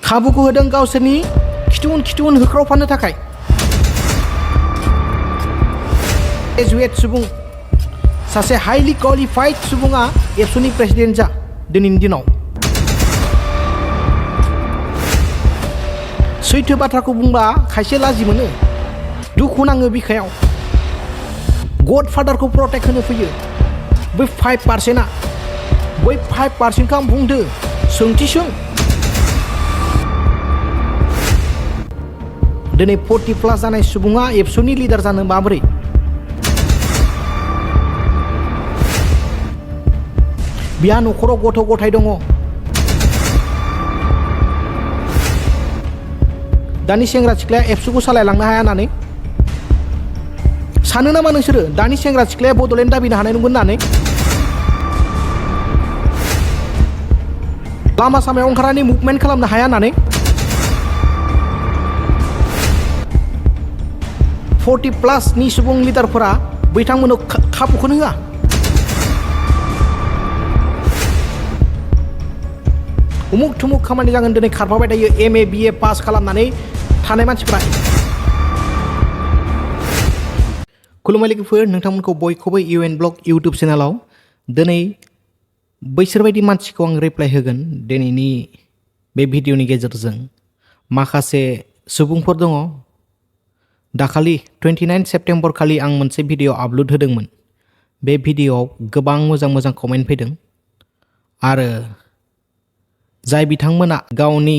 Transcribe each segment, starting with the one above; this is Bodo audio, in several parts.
खाबुखौ होदों गावसोरनि खिथुन होख्रावफानो थाखाय। ग्रेजुवेट सुबुं सासे हाइलि क्वालिफाइड सुबुङा एबसुनि प्रेसिडेन्ट जा दिनैनि दिनाव। सैथो बाथ्राखौ बुंबा खायसे लाजि मोनो, दुखु नाङो बिखायाव। गडफादारखौ प्रटेक्ट होनो फैयो बै 5%आ। बै 5%खौ आं बुंदो, सोंथि सों। दिनै 40+ जानाय सुबुङा एबसुनि लिडार जानो माबोरै? बिहा न'खराव गथ' गथाय दङ। दानि सेंग्रा सिख्लाया एबसुखौ सालायलांनो हाया होननानै सानो नामा नोंसोरो? दानि सेंग्रा सिख्लाया बड'लेण्ड दाबिनो हानाय नंगोन होननानै? लामा सामायाव ओंखारनानै मुभमेन्ट खालामनो हाया होननानै? 40+ नि सुबुं लिडारफोरा बिथांमोननो खाबुखौनो होआ। उमुक थुमुक खामानि जागोन दिनै खारफाबाय थायो MA BA पास खालामनानै थानाय मानसिफ्रा। खुलुमबाय लोगोफोर, नोंथांमोनखौ बयखौबो UN ब्लग इउटुब चेनेलाव दिनै बैसोरबायदि मानसिखौ आं रिप्लाइ होगोन दिनैनि बे भिडिअनि गेजेरजों। माखासे सुबुंफोर दङ, दाखालि 29 सेप्तेम्बर खालि आं मोनसे भिडिअ आपल'ड होदोंमोन। बे भिडिअआव गोबां मोजां कमेन्ट फैदों आरो जाय बिथांमोना गावनि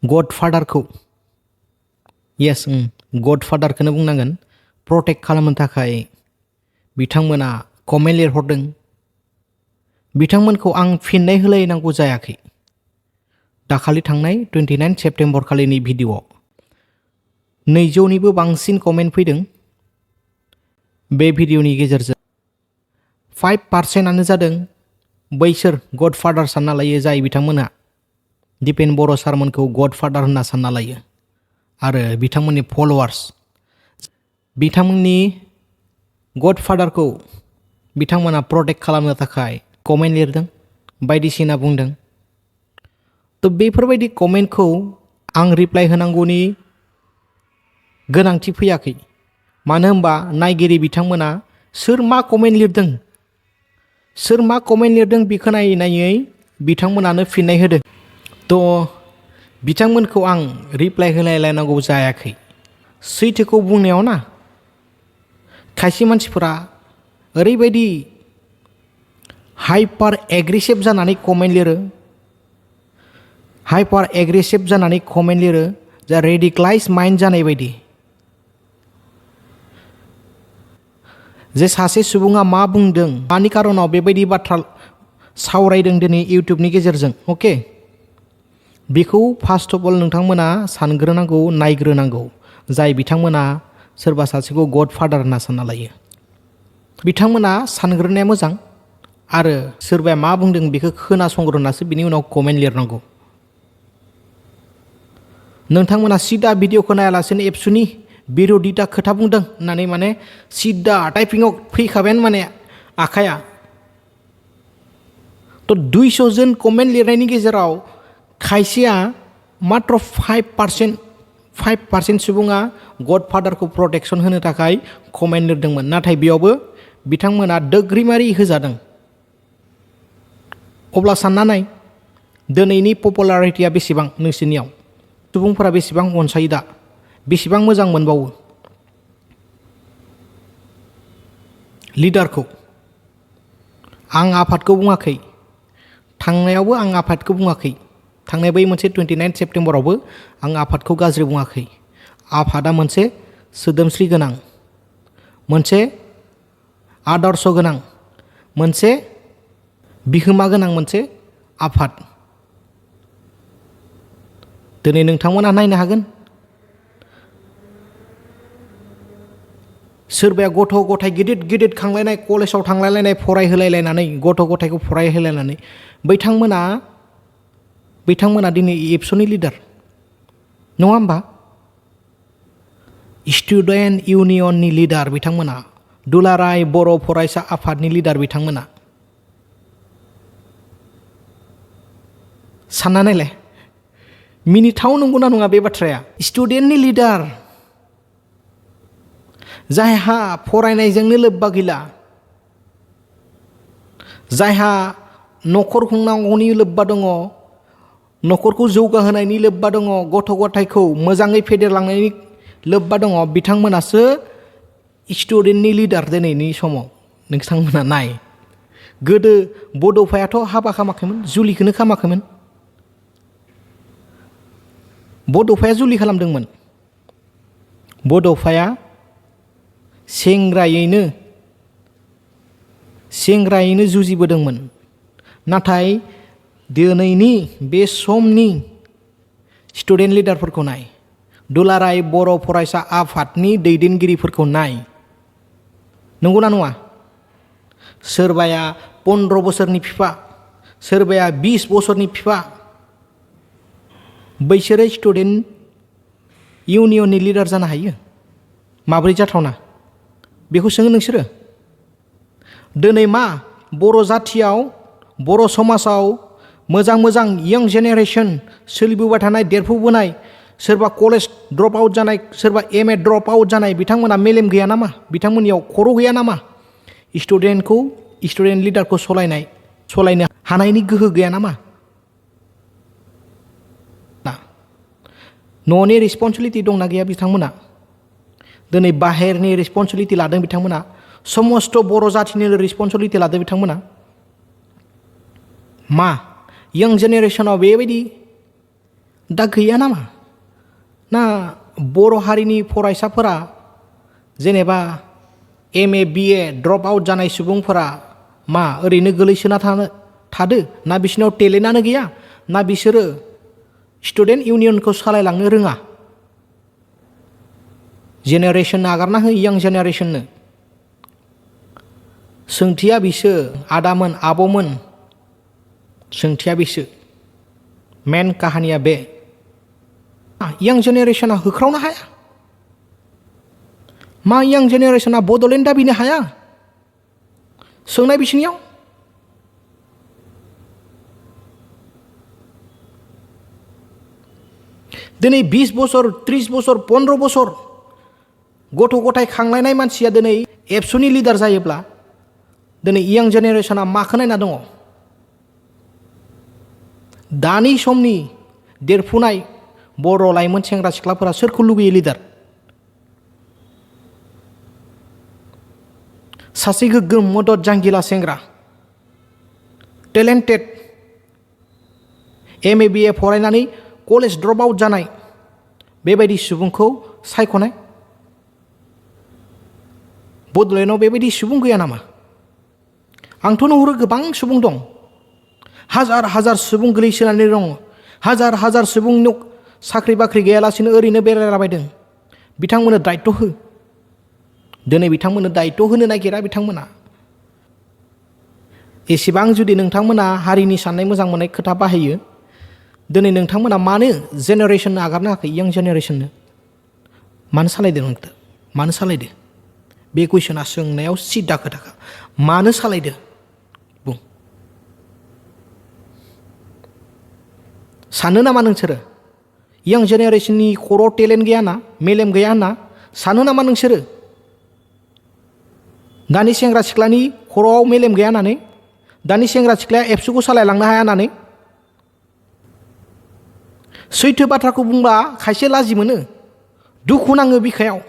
गडफादारखौ, गडफादारखौनो बुंनांगोन, प्रटेक्ट खालामनो थाखाय बिथांमोना कमेन्ट लिरहरदों, बिथांमोनखौ आं फिननाय होलायनांगौ जायाखै। दाखालि थांनाय 29 सेप्तेम्बर खालिनि भिडिअआव 200निबो बांसिन कमेन्ट फैदों। बे भिडिअनि गेजेरजों 5%आनो जादों बैसोर गडफादार सानना लायो, जाय बिथांमोनहा दिपेन बर' सारमोनखौ गडफादार होनना सानना लायो आरो बिथांमोननि फल'वार्स बिथांमोननि गडफादारखौ बिथांमोना प्रटेक्ट खालामनो थाखाय कमेन्ट लिरदों, बायदिसिना बुंदों। थ' बेफोरबायदि कमेन्टखौ आं रिप्लाइ होनांगौनि गोनांथि फैयाखै। मानो होनबा नायगिरि बिथांमोना सोर मा कमेन्ट लिरदों बेखौ नायै बिथांमोनानो फिननाय होदों। थ' बिथांमोनखौ आं रिप्लाइ होलायलायनांगौ जायाखै। सैथोखौ बुंनायाव ना, खायसे मानसिफोरा ओरैबायदि हाइपार एग्रेसिभ जानानै कमेन्ट लिरो जा रेडिकलाइज माइन्ड जानाय बायदि। जे सासे सुबुङा मा बुंदों, मानि खारनाव बेबायदि बाथ्रा सावरायदों दिनै इउटुबनि गेजेरजों, अके? बेखौ फार्स्ट अफ अल नोंथांमोना सानग्रोनांगौ, नायग्रोनांगौ। जाय बिथांमोना सोरबा सासेखौ गडफादार होनना सानना लायो, बिथांमोना सानग्रोनाया मोजां आरो सोरबाया मा बुंदों बेखौ खोनासंग्रोनासो बिनि उनाव कमेन्ट लिरनांगौ। नोंथांमोना सिदा भिडिअखौ नायालासेनो एबसुनि बिर'धिता खोथा बुंदों होननानै माने सिदा टाइपिंआव फैखाबायानो माने आखाया। थ' 200 जन कमेन्ट लिरनायनि गेजेराव खायसेया मात्र 5% सुबुङा गडफादारखौ प्रटेक्सन होनो थाखाय कमेन्ट लिरदोंमोन। नाथाय बेयावबो बिथांमोना दोग्रिमारि होजादों। अब्ला सानना नाय, दिनैनि पपुलारिटिया बेसेबां नोंसोरनियाव? सुबुंफोरा बेसेबां अनसायो दा? बेसेबां मोजां मोनबावो लिडारखौ? आं आफादखौ बुङाखै, थांनायावबो आं आफादखौ बुङाखै। थांनाय बै मोनसे 29 सेप्तेम्बरावबो आं आफादखौ गाज्रि बुङाखै। आफादा मोनसे सोदोमस्रि गोनां, मोनसे आदर्श गोनां, मोनसे बिहोमा गोनां मोनसे आफाद। दिनै नोंथांमोना नायनो हागोन, सोरबाया गथ' गथाय गिदिर खांलायनाय, कलेजाव थांलायलायनाय, फरायहोलायलायनानै, गथ' गथायखौ फरायहोलायनानै बिथांमोना दिनै एबसुनि लिडार नङा होमबा? स्टुडेन्ट इउनियननि लिडार बिथांमोना, दुलाराय बर' फरायसा आफादनि लिडार बिथांमोना। सानना नायलाय मिनिथाव नंगौना नङा बे बाथ्राया स्टुडेन्टनि लिडार जायहा फरायनायजोंनो लोब्बा गैला जायहा न'खर खुंनांगौनि लोब्बा दङ न'खरखौ जौगाहोनायनि लोब्बा दङ गथ' गथायखौ मोजाङै फेदेरलांनायनि लोब्बा दङ बिथांमोनासो स्टुडेन्टनि लिडार दिनैनि समाव नोंथांमोना नाय गोदो बड'फायाथ' हाबा खालामाखैमोन जुलिखौनो खालामाखैमोन बड'फाया जुलि खालामदोंमोन बड'फाया सेंग्रायैनो जुजिबोदोंमोन नाथाय दिनैनि बे समनि स्टुडेन्ट लिडारफोरखौ नाय दुलाराय बर' फरायसा आफादनि दैदेनगिरिफोरखौ नाय नंगौना नङा सोरबाया 15 बोसोरनि बिफा सोरबाया 20 बोसोरनि बिफा बैसोरो स्टुडेन्ट इउनियननि लिडार जानो हायो माबोरै जाथावना बेखौ सोङो नोंसोरो दिनै मा बर' जाथियाव बर' समाजाव मोजां मोजां यंग जेनेरेसन सोलिबोबाय थानाय देरफुबोनाय सोरबा कलेज ड्रप आउट जानाय सोरबा MA ड्रप आउट जानाय बिथांमोना मेलेम गैया नामा बिथांमोननियाव खर' गैया नामा स्टुडेन्ट लिडारखौ सलायनो हानायनि गोहो गैया नामा न'नि रेसपन्सिबिलिटि दंना गैया बिथांमोना दिनै बाहेरनि रेसपन्सिबिलिटि लादों बिथांमोना समस्त बर' जाथिनि रेसपन्सिबिलिटि लादों बिथांमोना मा यंग जेनेरेसनाव बेबायदि दा गैया नामा ना बर' हारिनि फरायसाफोरा जेनेबा MA BA ड्रप आउट जानाय सुबुंफोरा मा ओरैनो गोलैसोना थादो ना बिसोरनाव टेलेन्टआनो गैया ना बिसोरो स्टुडेन्ट इउनियनखौ सालायलांनो रोङा जेनेरेसन नागारना हो यंग जेनेरेसननो सोंथिया बिसो आदामोन आब'मोन सोंथिया बिसो मेन काहानिया बे यंग जेनेरेसना होख्रावनो हाया मा यंग जेनेरेसना बड'लेण्ड दाबिनो हाया सोंनाय बिसोरनियाव दिनै 20 बोसोर 30 बोसोर 15 बोसोर गथ' गथाय खांलायनाय मानसिया दिनै एबसुनि लिडार जायोब्ला दिनै यंग जेनेरेसना माखौ नायना दङ दानि समनि देरफुनाय बर' लाइमोन सेंग्रा सिख्लाफोरा सोरखौ लुगैयो लिडार सासे गोग्गोम मदद जांगिला सेंग्रा टेलेन्टेड MA BA फरायनानै कलेज ड्रप आउट जानाय बेबायदि सुबुंखौ सायख'नाय बड'लेण्डआव बेबायदि सुबुं गैया नामा आंथ' नुहुरो गोबां सुबुं दं हाजार सुबुं गोलैसोनानै दङ हाजार सुबुं साख्रि बाख्रि गैयालासेनो ओरैनो बेरायलाबायदों बिथांमोननो दायित्व हो दिनै बिथांमोननो दायित्व होनो नागिरा बिथांमोना एसेबां जुदि नोंथांमोना हारिनि साननाय मोजां मोननाय खोथा बाहायो दिनै नोंथांमोना मानो जेनेरेसन नागारनो हायाखै यंग जेनेरेसननो मानो सालायदो बे कुइसना सोंनायाव सिदा खोथाखा मानो सालायदो बुं सानो नामा नोंसोरो यंग जेनेरेसननि खर' टेलेन्ट गैया ना मेलेम गैया होनना सानो नामा नोंसोरो दानि सेंग्रा सिख्लानि खर'आव मेलेम गैया होननानै दानि सेंग्रा सिख्लाया एबसुखौ सालायलांनो हाया होननानै सैथो बाथ्राखौ बुंबा खायसे लाजि मोनो दुखु नाङो बिखायाव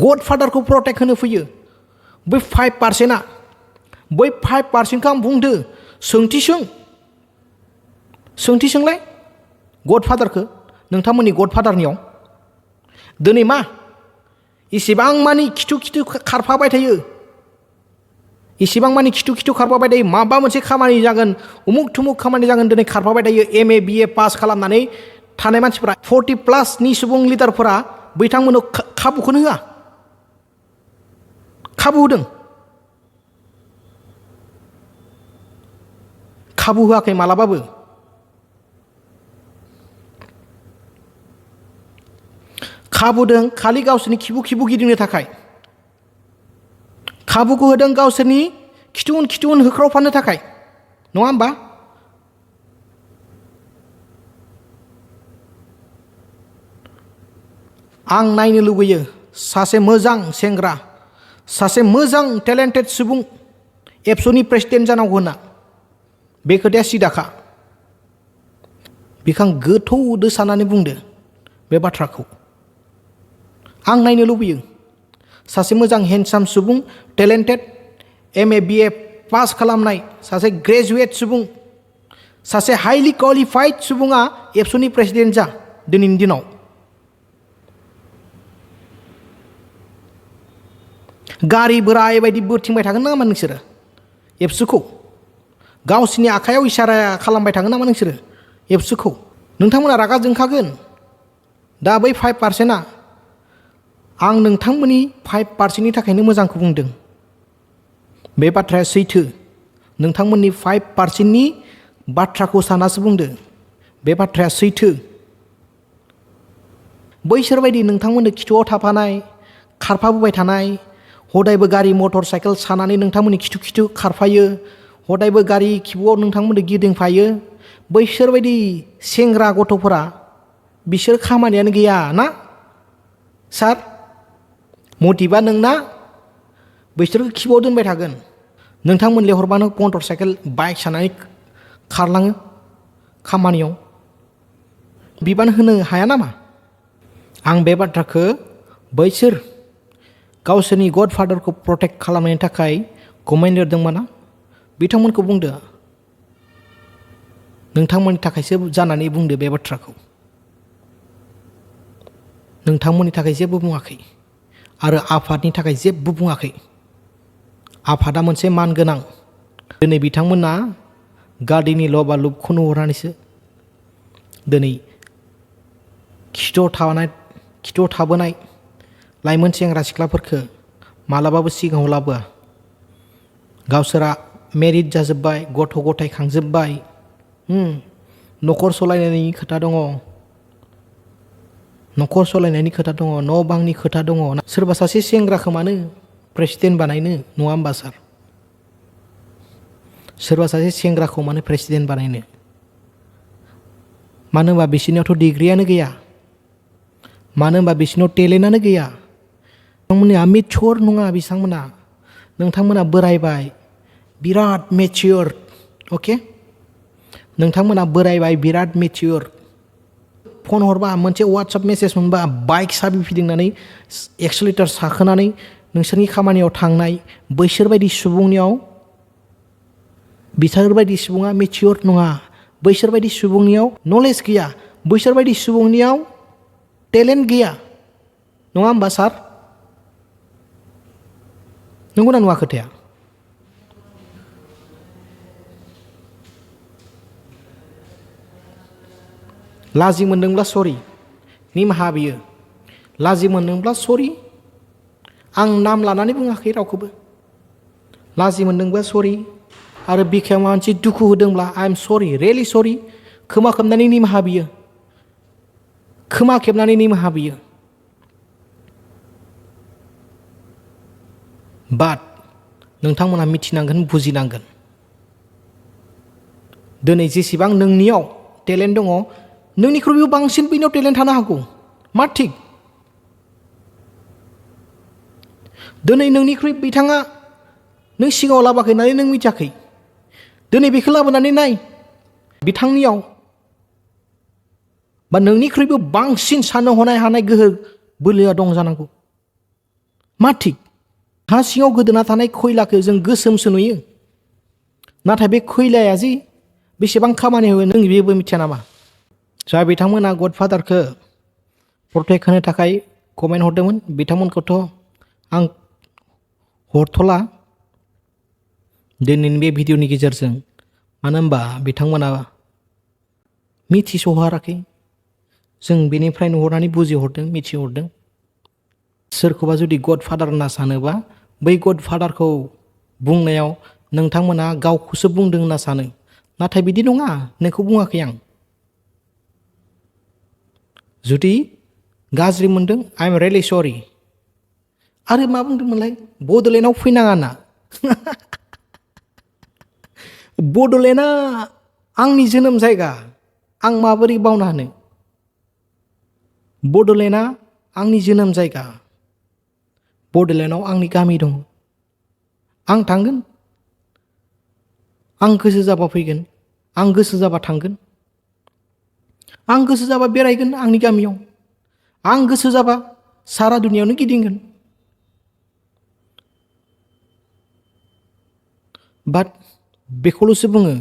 गड फादारखौ प्रटेक्ट होनो फैयो बै 5%आ बै 5%खौ आं बुंदो सोंथि सोंलाय गड फादारखौ नोंथांमोननि गड फादारनियाव दिनै मा इसेबां मानि खिथु खारफाबाय थायो माबा मोनसे खामानि जागोन उमुक थुमुक खामानि जागोन दिनै खारफाबाय थायो MA BA पास खालामनानै थानाय मानसिफोरा 40+ सुबुं लिडारफोरा बिथांमोननो खाबुखौनो होआ खाबु होदों खाबु होआखै मालाबाबो खाबु होदों खालि गावसोरनि खिबु गिदिंनो थाखाय खाबुखौ होदों गावसोरनि खिथु उन होख्रावफानो थाखाय नङा होमबा आं नायनो लुगैयो सासे मोजां सेंग्रा, सासे मोजां टेलेन्टेड सुबुं एबसुनि प्रेसिडेन्ट जानांगौ होनना। बे खोथाया सिदाखा। बिखां गोथौदो साननानै बुंदो बे बाथ्राखौ। आं नायनो लुबैयो सासे मोजां हेन्डसाम सुबुं, टेलेन्टेड, MA BA पास खालामनाय सासे ग्रेजुवेट सुबुं, सासे हाइलि क्वालिफाइड सुबुङा एबसुनि प्रेसिडेन्ट जा दिनैनि दिनाव। गारि बोराय बायदि बोथिंबाय थागोन नामा नोंसोरो एबसुखौ? गावसिनि आखायाव इसारा खालामबाय थागोन नामा नोंसोरो एबसुखौ? नोंथांमोना रागा जोंखागोन। दा बै 5%आ आं नोंथांमोननि 5%नि थाखायनो मोजांखौ बुंदों। बे बाथ्राया सैथो। नोंथांमोननि 5%नि बाथ्राखौ सानासो बुंदो। बे बाथ्राया सैथो। बैसोरबायदि नोंथांमोननो खिथुआव थाफानाय, खारफाबोबाय थानाय, हदायबो गारि मटर साइकेल सानानै नोंथांमोननि खिथु खिथु खारफायो, हदायबो गारि खिबुआव नोंथांमोननो गिदिंफायो, बैसोरबायदि सेंग्रा गथ'फोरा बिसोर खामानियानो गैया ना सार? मटिभा नोंना बैसोरखौ खिबुआव दोनबाय थागोन। नोंथांमोन लेंहरबानो मटर साइकेल बाइक सानानै खारलाङो खामानियाव। बिबान होनो हाया नामा? आं बे बाथ्राखौ बैसोर गावसोरनि गडफादारखौ प्रटेक्ट खालामनायनि थाखाय कमेन्ट लिरदोंमोन बिथांमोनखौ बुंदो। नोंथांमोननि थाखायसो जानानै बुंदो बे बाथ्राखौ। नोंथांमोननि थाखाय जेबो बुङाखै आरो आफादनि थाखाय जेबो बुङाखै। आफादा मोनसे मान गोनां। दिनै बिथांमोना गादिनि लबा लुबखौ नुहुरनानैसो दिनै खिथुआव थाबोनाय लाइमोन सेंग्रा सिख्लाफोरखौ मालाबाबो सिगाङाव लाबोआ। गावसोरा मेरिड जाजोब्बाय, गथ' गथाय खांजोब्बाय, न'खर सलायनायनि खोथा दङ, न'खर सलायनायनि खोथा दङ, न' बांनि खोथा दङ। सोरबा सासे सेंग्राखौ मानो प्रेसिडेन्ट बानायनो, नङा होमबा सार? सोरबा सासे सेंग्राखौ मानो प्रेसिडेन्ट बानायनो? मानो होनबा बिसोरनियावथ' डिग्रियानो गैया। मानो होनबा बिसोरनाव टेलेन्टआनो गैया। नोंथांमोनहा मेचियर नङा बिथांमोना। नोंथांमोना बोरायबाय, बिराद मेचियर, अके? नोंथांमोना बोरायबाय, बिराद मेचियर। फन हरबा मोनसे वाट्सएप मेसेज मोनबा बाइक साबि फिदिंनानै एक्सेलेटर साखोनानै नोंसोरनि खामानियाव थांनाय बैसोरबायदि सुबुंनियाव, बिसोरबायदि सुबुङा मेचियर नङा। बैसोरबायदि सुबुंनियाव नलेज गैया। बैसोरबायदि सुबुंनियाव टेलेन्ट गैया। नङा होमबा सार? नंगौना नङा खोथाया? लाजि मोनदोंब्ला सरि, निमाहा बियो। लाजि मोनदोंब्ला सरि। आं नाम लानानै बुङाखै रावखौबो। लाजि मोनदोंब्ला सरि। आरो बिखायाव माबा मोनसे दुखु होदोंब्ला आइ एम सरि, रियेलि सरि। खोमा खेबनानै निमाहा बियो। खोमा खेबनानै निमाहा बियो। बाट नोंथांमोनहा मिथिनांगोन, बुजिनांगोन। दिनै जेसेबां नोंनियाव टेलेन्ट दङ, नोंनिख्रुइबो बांसिन बैनियाव टेलेन्ट थानो हागौ। मा थिग? दिनै नोंनिख्रुइ बिथाङा नों सिगाङाव लाबोआखै होननानै नों मिथियाखै। दिनै बेखौ लाबोनानै नाय, बिथांनियाव बा नोंनिख्रुइबो बांसिन साननो हनाय हानाय गोहो बोलोआ दं जानांगौ। मा थिग? हा सिङाव गोदोना थानाय खैलाखौ जों गोसोमसो नुयो, नाथाय बे खैलाया जि बेसेबां खामानि होयो नों बेबो मिथिया नामा? जा बिथांमोना गडफादारखौ प्रटेक्ट होनो थाखाय कमेन्ट हरदोंमोन, बिथांमोनखौथ' आं हरथ'ला दिनैनि बे भिडिअनि गेजेरजों। मानो होनबा बिथांमोना मिथिस'हाराखै। जों बेनिफ्राय नुहरनानै बुजिहरदों, मिथिहरदों। सोरखौबा जुदि गडफादार होनना सानोबा बै गडफादारखौ बुंनायाव नोंथांमोना गावखौसो बुंदों होनना सानो। नाथाय बिदि नङा, नोंखौ बुङाखै आं। जुदि गाज्रि मोनदों, आइ एम रियेलि सरि। आरो मा बुंदोंमोनलाय? बड'लेण्डआव फैनाङा ना? बड'लेण्डआ आंनि जोनोम जायगा, आं माबोरै बावनो हानो? बड'लेण्डआ आंनि जोनोम जायगा बड'लेण्डआव आंनि गामि दङ। आं थांगोन, आं गोसो जाबा फैगोन, आं गोसो जाबा थांगोन, आं गोसो जाबा बेरायगोन आंनि गामियाव, आं गोसो जाबा सारा दुनियावनो गिदिंगोन। बाट बेखौल'सो बुङो,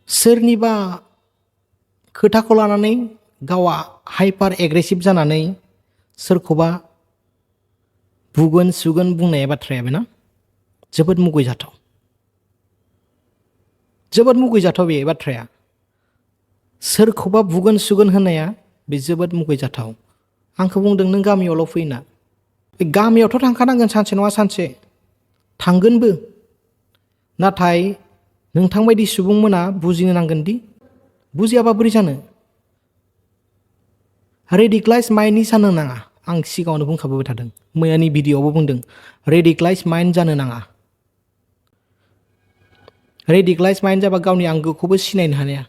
सोरनिबा खोथाखौ लानानै गावआ हाइपार एग्रेसिभ जानानै सोरखौबा बुगोन सुगोन बुंनाय बाथ्राया बेना जोबोद मुगैजाथाव, जोबोद मुगैजाथाव बे बाथ्राया। सोरखौबा बुगोन सुगोन होननाया बे जोबोद मुगैजाथाव। आंखौ बुंदों नों गामियावल' फैना, बे गामियावथ' थांखानांगोन सानसे नङा सानसे, थांगोनबो। नाथाय नोंथांबायदि सुबुंमोना बुजिनो नांगोन दि बुजियाबा बोरै जानो। रेडिकलाइज माइन्डनि जानो नाङा। आं सिगाङावनो बुंखाबोबाय थादों, मैयानि भिडिअ'आवबो बुंदों, रेडिकलाइज माइन्ड जानो नाङा। रेडिकलाइज माइन्ड जाबा गावनि आंगोखौबो सिनायनो हाया।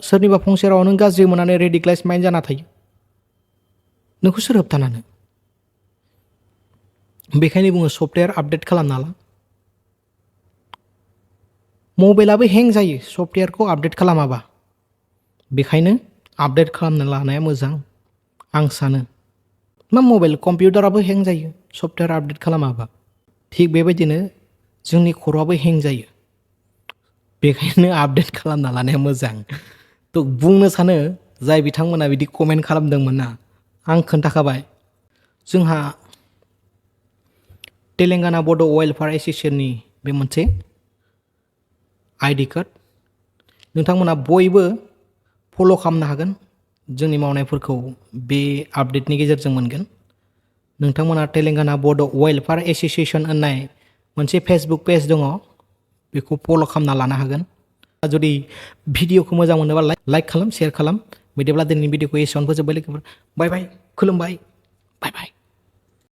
सोरनिबा फंसे रावाव नों गाज्रि मोननानै रेडिकलाइज माइन्ड जाना थायो, नोंखौ सोर होबथानानो? बेखायनो बुङो सफ्टवेयार आपडेट खालामना ला। मबाइलाबो हें जायो सफ्टवेयारखौ आपडेट खालामाबा, बेखायनो आपडेट खालामना लानाया मोजां आं सानो। मा मबाइल कम्पिउटाराबो हें जायो सफ्टवेयार आपडेट खालामाबा, थिग बेबायदिनो जोंनि खर'आबो हें जायो, बेखायनो आपडेट खालामना लानाया मोजां। थ' बुंनो सानो जाय बिथांमोना बिदि कमेन्ट खालामदोंमोन ना, आं खोन्थाखाबाय जोंहा तेलेंगाना बड' वेलफेयार एस'सिएशननि बे मोनसे आइडि कार्ड, नोंथांमोना बयबो फल' खालामनो हागोन। जोंनि मावनायफोरखौ बे आपडेटनि गेजेरजों मोनगोन। नोंथांमोना तेलेंगाना बड' वेलफेयार एस'सिएशन होननाय मोनसे फेसबुक पेज दङ, बेखौ फल' खालामना लानो हागोन। जुदि भिडिअखौ मोजां मोनोबा लाइक खालाम, शेयार खालाम। बिदिब्ला दिनैनि भिडिअखौ एसेयावनो फोजोबबाय लोगोफोर। बाय बाय, खुलुमबाय, बाय बाय।